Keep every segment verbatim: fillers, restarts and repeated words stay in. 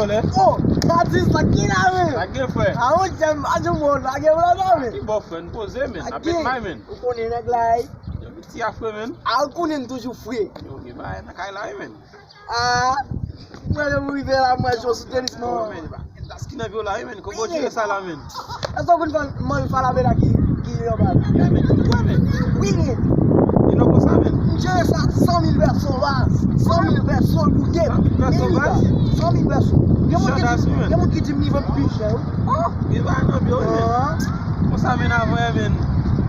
Oh, Katis, sa ki la, men? Sa gen, frè? A, on jèm, a, jèm, bon, sa gen, bro, non, men? Ki bò, frè? N poze, men. N ap met may, men. Ou konnen nèg la, wi. Yon piti afre, men. A, ou konnen n toujou fre. Yo, gen bagay nan kay la, wi, men. A, mwen, lè m rive la, mwen, jwe sou tenis, non. Yo, men, ba, das ki nan vyo la, wi, men. Kòman w jere sa la, men? Èske w konn fè manm Falabella ki, ki anba? Ya, men, tout wè, men. Wi, men. E non konsa, men. M jere sa san mil pèso, baz. San mil pèso pou gen. San mil pèso, baz? San mil pèso. Gen moun ki di, gen moun ki di m li vann pi chè, wi. Oh, gen bagay nan vyo, wi, men. Konsa, men, avan, men.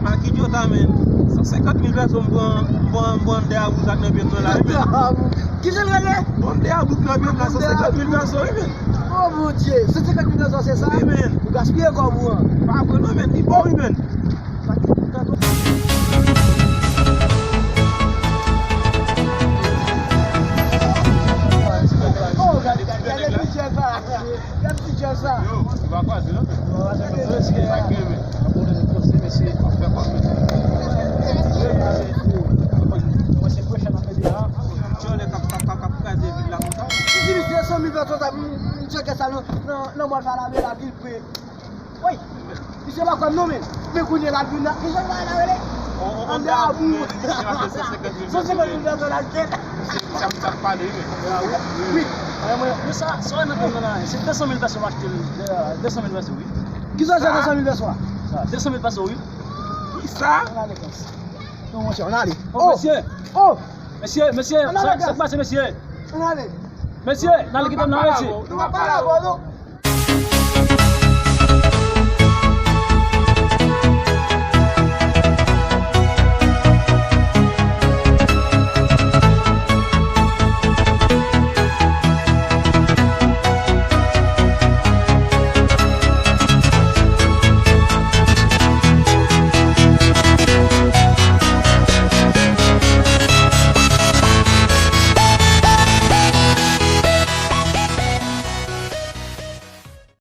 Maki Jota, men. San senkant mil pèso, m pran, m pran, m pran de a bout ak nan pye m nan la, wi, men. Kijan l rele? Bon, de a bout nan pye m la, san senkant mil pèso, wi, men. Oh, Bondye, san senkant mil pèso, se sa? Wi, men. Ou gaspiye kòb ou an. Pa vre non, men, li bon, wi, men. Oh, gade, gade, gade ti jèn sa. Gade ti jèn sa. Yo, ou pa kwaze non, men. Sa gen, men. Ap poze, poze, mesye. Ap fè kòb, men. Mwen se pwechè nan mete a. Jòlè k ap, k ap, k ap, k ap kraze vil la konsa. Ou di li de san mil pèso sa, m, m tcheke sa nan, nan, nan mòn Falabella, vil pre. Woy! Misye pa kwè m non, men. Men kounye a l ap vin la. Kijan bagay la rele? Ande a bou. San senkant mil pèso l achte. Sa m t ap pale, wi, men. Wi. Mwen, mwen, mwen, sa, sa w nan tèt mwen la, se de san mil pèso m achte l, de, de san mil pèso, wi. Kisa w fè de san mil pèso a? Sa, de san mil pèso, wi. Kisa? Ann ale, frans. Non, monchè, ann ale. Oh, mesye! Oh! Mesye, mesye, sa, sa k pase, mesye? Ann ale. Mesye, n ale kite m nan, mesye. Nou pa pale avè w, non.